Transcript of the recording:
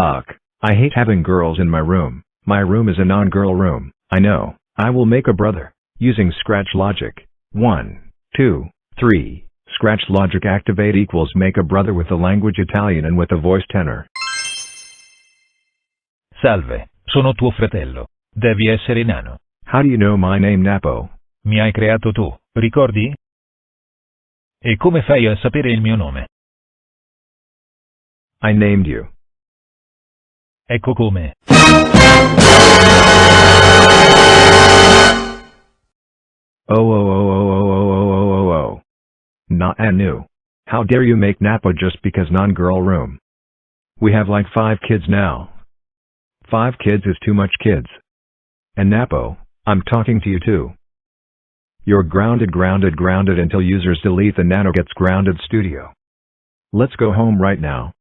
Ugh. I hate having girls in my room. My room is a non-girl room. I know. I will make a brother. Using Scratch logic. 1, 2, 3. Scratch logic activate equals make a brother with the language Italian and with the voice tenor. Salve, sono tuo fratello. Devi essere nano. How do you know my name, Napo? Mi hai creato tu, ricordi? E come fai a sapere il mio nome? I named you. Ecco come. Oh oh oh oh oh oh oh oh oh oh. Not new. How dare you make Napo just because non-girl room? We have like 5 kids now. 5 kids is too much kids. And Napo, I'm talking to you too. You're grounded, grounded, grounded until users delete the Nano gets grounded studio. Let's go home right now.